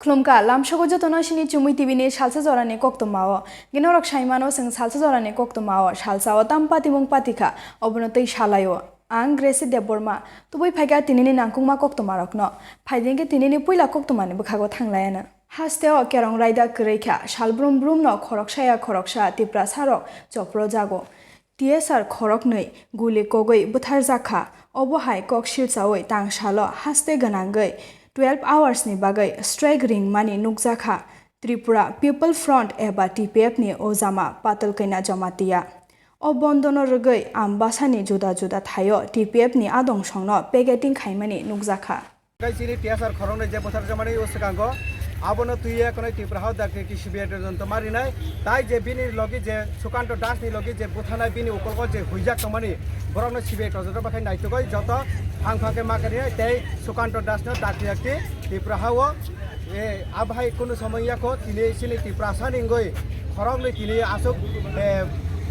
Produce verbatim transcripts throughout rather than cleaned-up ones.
Khulumkha, lamsogo jotono sini Chumui T V ni salsa jorani koktwmao. Ginorok saimano chwng salsa jorani koktwmao, salsao tam patimung patikha, obono twi salaio. Ang Gracie Debbarma, tubui phaikha tinini nangkukma koktwmarokno. Phaidi hwnkhe tinini puila koktwmani bwkhago thanglaianw. Hasteo kerong raida kwrwi kha, sal brum brumno khoroksaya khoroksa Tiprasarok choprojago. T S R khoroknwi guli kogwi bwtharjak kha. Obo hai kok silchaui tangsalo haste gwnangwi twelve hours ni bagwi strike ringmani nukjak kha Tripura People Front eba T P F ni ojama Patalkaina Jamatia. O bondono rwgwi Ambasani juda juda thaio T P F ni adong songno picketing khaimani nukjak kha. Tei chini T S R khoroknwi je bwtharjakmani o swkango, abono twiwi ekhonoi Tripura hao dakti ki sibi eto jonto marinai, tai je bini logi je Sukanto Das ni logi je bwtharnai bini ukolgo je huijak tongmani, borokno sibi eto jonto bakhai naitugoi joto phang phang khe ma karinai tei Sukanto Das no dakti dakti Tripura hao, e, abhai kunu somoi yako tini chini Tiprasa ni wngwi khoroknwi tini aswk, e,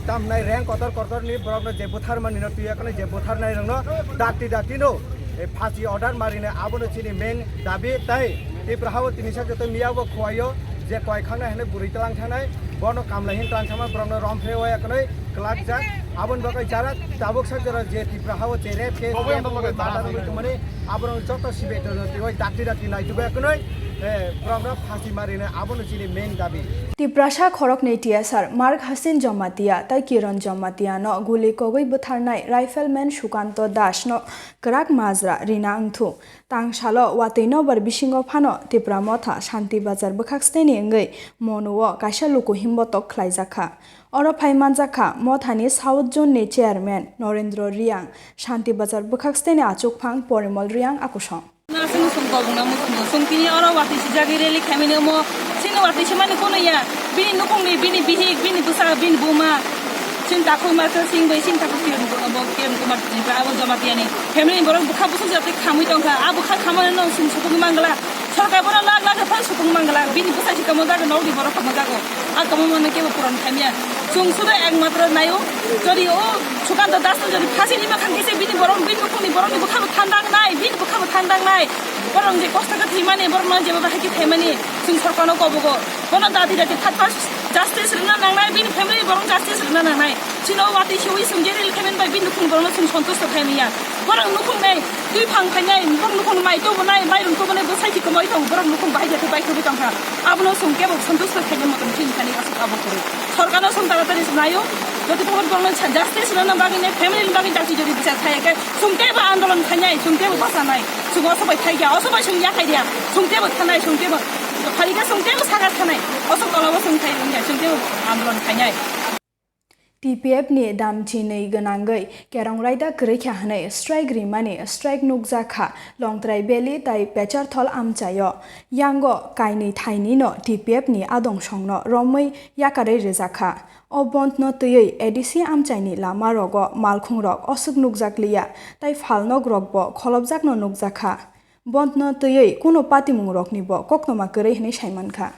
tamnai reng kotor kotor ni borokno je bwtharmani no twiwi ekhonoi je bwtharnai rokno dakti dakti no e, phachi order marinai abono chini main dabi tei Tripura hao tini sak joto miyabo khuaio je koi khangnai hwnwi bwrwi tlang thanai bono kamlai hin tlang thangma borokno rom phreo ya kwnwi kwlak jak. Aboni bagwi jara tabuk sak jora je Tripura hao je rape case, rape wngwi murder wngwi tongmani aborok joto sibe to twiwi dakti dakti naitugwi ya kwnwi, e, borokno phachi marinai abono chini main dabi. Tiprasa khoroknwi T S R Mark Hasin Jamatia tei Kiron Jamatia no guli kogwi bwtharnai Rifleman Sukanto Das no kwrak majra rina wngthu. Tangsalo watwi nobar bisingo phano Tipra Motha Shanti Bazar bwkhak steni wngwi Monu o kaisa luku himbotok khlaijak kha. Oro phai manjak kha Mothani South Zone ni Chairman Norendro Riang, Shanti Bazar bwkhak steni achukphang Porimol Riang akusong. Aswk song tobongna muchungo. Song tini oro watwi sijagwi rally khaimani omo. Chini watwi simani kono ya. Bini nukungni, bini bihik, bini bwsa, bini buma. Chini takhuk ma khe sing bai, chini takhuk kiyan bo, bo kiyan kumar tini abo Jamatiyani. Family borok bwkha bwswk jatwi khamwi tongkha. A bwkha khamani no song sukung mangla. Sorkar bono lakh lakh phano sukung mangla. Bini bwsa si kamo jaga, nokni borok kamo jaga. A kamo mano kebo puron khamya. Chwng sudo ekmatro naio. Jodi o Sukanta Das no jodi phasi ni makhang kise bini borok, bini nukungni borokni bwkha bo thandang nai, bini bwkha bo thandang nai. Borok je kosto khe thwimani, borok no jebo bahai khe khaimani, chwng sorkar no kobogo. Bono dati dati thak pas justice rwna nangnai, bini family borok justice rwna nangnai. Chini o watwi siwi chwng je ril khaimani bai bini nukhung borok no chwng santusto khaimani ya. Borok nukhung nai, twi phang khainai, borok nukhung mai tubunai, mairung tubunai, bwsai si kwmai tong, borok nukhung bahai jati bai tubui tongkha. Abono chwng kebo santusto khainai motom chini thani aswk abo kwrwi. Sorkar no chwng taratari naio, jodi borok no justice rwna bagwi nai, family ni bagwi jati jodi bichar khaiya khe, chwng teibo andolon khainai, chwng teibo bachanai, chwng oso bai thai ya, oso bai chwng ya khai ya, chwng teibo thanai, chwng teibo phai khe, chwng teibo saka thanai, oso tola bo chwng thai ya, chwng teibo andolon khainai. T P F ni damchi nwi gwnangwi kerong raida kwrwi kha hwnwi strike rimani strike nukjak kha Longtrai Valley tai Pecharthal amchaio. Yango kainwi thainwi no T P F ni adong songno romwi yakarwi rwjak kha. O bondh no twiwi A D C amchaini lama rogo malkhung rok oswk nukjak liya tai phalnok rok bo kholopjak no nukjak kha. Bondh no twiwi kunu patimung rokni bo koktwma kwrwi hwnwi saimankha.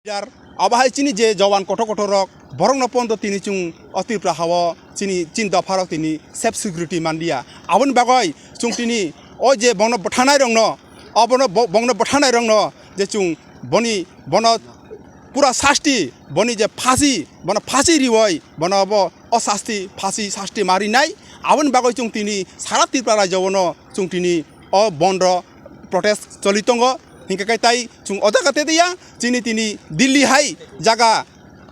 Jar, abo hai chini je jowan kothok kothok rok, borok no pondo tini chwng o Tripura hao chini, chini dopha rok tini safe security manliya. Aboni bagwi chwng tini o je bongno bwthanai rok no, obono bo-, bongno bwthanai rok no je chwng boni, bono pura sasti, boni je phasi, bono phasi riwi, bono bo o sasti, phasi sasti ma rinai. Aboni bagwi chwng tini sara Tripura rajyo no chwng tini o bondh protest choli tongo. Hinkhe khe tai chwng o jaga tei tei ya, chini tini Delhi hai jaga,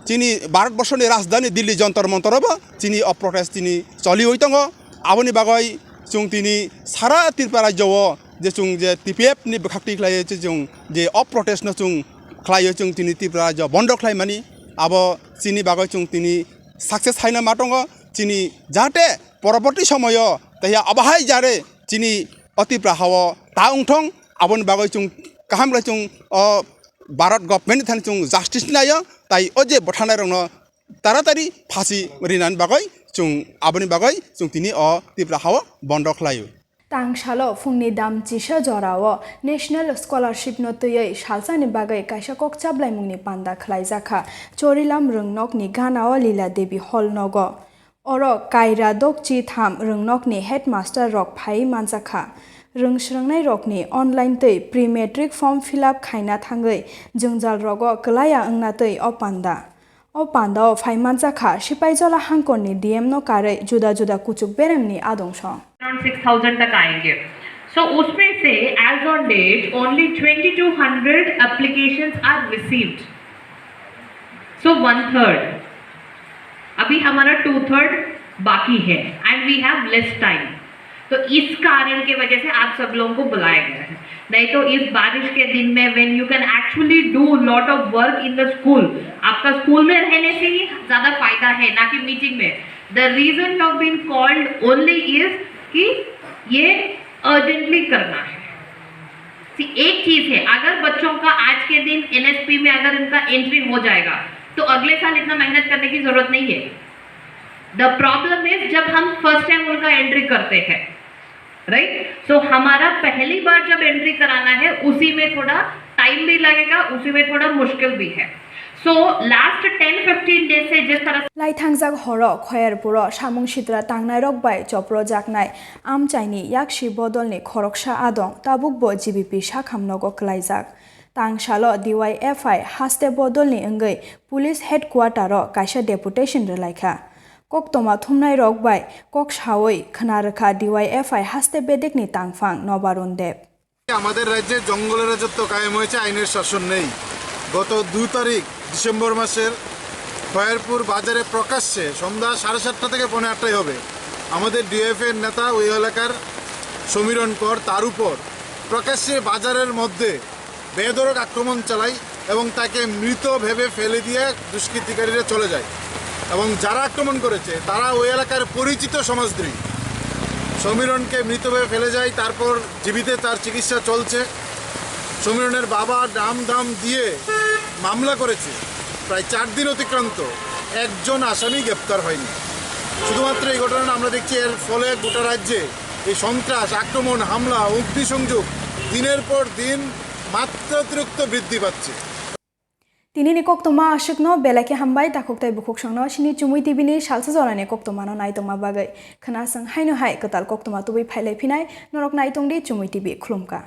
chini Bharat Borso ni rajdhani Delhi Jantar Mantar o bo chini o protest tini choliwi tongo. Aboni bagwi chwng tini sara Tripura rajyo o je chwng je T P F ni bwkhak twi khlaiwi je chwng je o protest no chwng khlaiwi chwng tini Tripura rajyo bondh khlaimani, abo chini bagwi chwng tini success haino ma tongo. Chini jahate poroborti somoyo tei ya abo hai jare chini o Tripura hao ta wngthong, aboni bagwi chwng kaham khe chwng o Bharat government ni thani chwng justice naio, tai o je bwthanai rokno taratari phasi rinani bagwi chwng aboni bagwi chwng tini o Tripura hao bondh khlaio. Tangsalo phungni dam chisa jorao National Scholarship no twiwi salsani bagwi kaisa kok chablaimungni panda khlaijak kha Chorilam Rwngnokni ganao Lila Devi Hall nogo. Oro kaira dokchi tham rwngnokni headmaster rok phai manjak kha. Rwng swrwngnairokni online tei pre-matric form fill up khaina thangwi jwngjal rogo kwlaiya wngna twi o panda. O pandao phaimanjakha Sipaijola hangkorni D M no karwi juda juda kuchuk beremni adong song. Around six thousand tak aayenge. So usme se as on date only twenty two hundred applications are received. So one third. अभी हमारा two third बाकी है and we have less time. तो इस कारण के वजह से आप सब लोगों को बुलाया गया है. नहीं तो इस बारिश के दिन में when you can actually do lot of work in the school, आपका स्कूल में रहने से ही ज्यादा फायदा है ना कि मीटिंग में. The reason you have been called only is कि ये अर्जेंटली करना है. सी एक चीज है, अगर बच्चों का आज के दिन एनएसपी में अगर उनका एंट्री हो जाएगा तो अगले साल इतना मेहनत करने की जरूरत नहीं है. द प्रॉब्लम इज जब हम फर्स्ट टाइम उनका एंट्री करते हैं, राइट? सो हमारा पहली बार जब एंट्री कराना है उसी में थोड़ा टाइम भी लगेगा, उसी में थोड़ा मुश्किल भी है. So last ten fifteen days से जिस तरह Laithangjak horo Khoyerpuro samung sitra tangnairok bai choprojaknai amchaini yaksi bodolni khoroksa adong tabukbo G B P sakham nogo kwlaijak. Tangsalo D Y F I haste bodolni wngwi police headquarter-o kaisa deputation rwlaikha. Koktwma thumnairok bai kok sawi khna rwkha D Y F I haste bedekni tangphang Nobarun Deb. আমাদের রাজ্যে জঙ্গলের রাজত্ব কায়েম হয়েছে, আইনের শাসন নেই। গত দু তারিখ ডিসেম্বর মাসের খয়েরপুর বাজারে প্রকাশ্যে সন্ধ্যা সাড়ে সাতটা থেকে পৌনে আটটাই হবে, আমাদের ডিওএফআই এর নেতা ওই এলাকার সমীরণ কর তার উপর প্রকাশ্যে বাজারের মধ্যে বেধড়ক আক্রমণ চালায় এবং তাকে মৃত ভেবে ফেলে দিয়ে দুষ্কৃতিকারীরা চলে যায়। এবং যারা আক্রমণ করেছে তারা ওই এলাকার পরিচিত সমাজদ্রোহী। সমীরণকে মৃত ভেবে ফেলে যায়, তারপর জীবিতে তার চিকিৎসা চলছে। সমীরণের বাবা নাম ধাম দিয়ে মামলা করেছে, প্রায় চার দিন অতিক্রান্ত, একজন আসামি গ্রেপ্তার হয়নি। শুধুমাত্র এই ঘটনা না, আমরা দেখছি এর ফলে গোটা রাজ্যে এই সন্ত্রাস, আক্রমণ, হামলা, অগ্নিসংযোগ দিনের পর দিন মাত্রাতিরিক্ত বৃদ্ধি পাচ্ছে। Tinini koktwma aswkno belai khe hambai takhuk tei bukhuk songno sini Chumui T V ni salsa jorani koktwmano naitongma bagwi. Khwna chwng haino hai kwtal koktwma tubui phailai phinai norok naitongdi Chumui T V khulumkha.